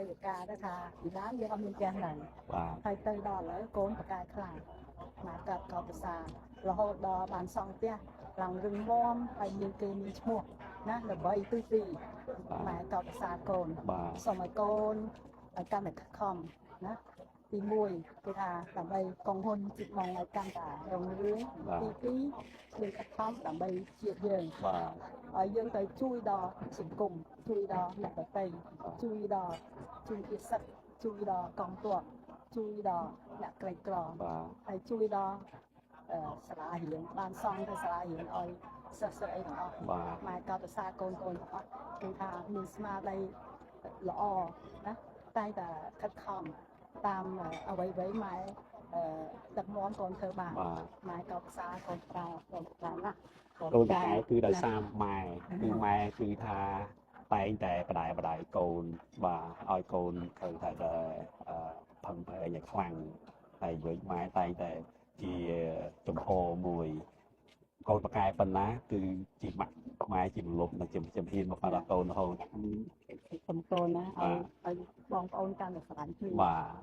តីតកាលទៅថាពីដើមយើងអត់មានផ្ទះនៅ បាទ ហើយទៅដល់ឥឡូវកូនបកកែខ្លាំងមកកាត់កោតសារហូតដល់បានសង់ផ្ទះឡើងរឹងមាំហើយមានគេមានឈ្មោះណាល្បីទិសទីម៉ែកោតសាកូន បាទ សូមឲ្យកូនឲ្យកាន់តែខិតខំណាទី1គឺថាដើម្បីកងហ៊ុនជីកមកឲ្យកាន់តែរុងរឿងទី2គឺខិតខំដើម្បីជាតិយើង បាទ ឲ្យយើងទៅជួយដល់សង្គមជួយដល់អ្នកដទៃជួយដល់ជួយជាសិទ្ធជួយដល់កងទ័ពជួយដល់អ្នកក្រីក្រ បាទ ហើយជួយដល់អឺសាលារៀនបានសង់ទៅសាលារៀនឲ្យសិស្សសិស្សអីទាំងអស់ បាទ ម៉ែកោតសាកូនកូនទាំងអស់គឺថាមានស្មារតីល្អណាតែងតែខិតខំតាមអ្វីៗម៉ែអឺដឹកនាំកូនធ្វើបាន បាទ ម៉ែកោតសាកូនប្រើកូនប្រើណាស់ កូនតែគឺដោយសារម៉ែគឺម៉ែគឺថាតែងតែបដាយបដាយកូនបាទឲ្យកូនឃើញថាតែអឺផឹងប្រែងឲ្យខ្លាំងហើយវិញម៉ែតែងតែជាចំហមួយកូនបកែប៉ុណ្ណាគឺជាម៉ាក់ម៉ែជាមលុបនិងជាជំហានមកដល់កូនរហូត សុំកូនណាឲ្យឲ្យបងប្អូនកាន់តែស្រឡាញ់គ្នា បាទ។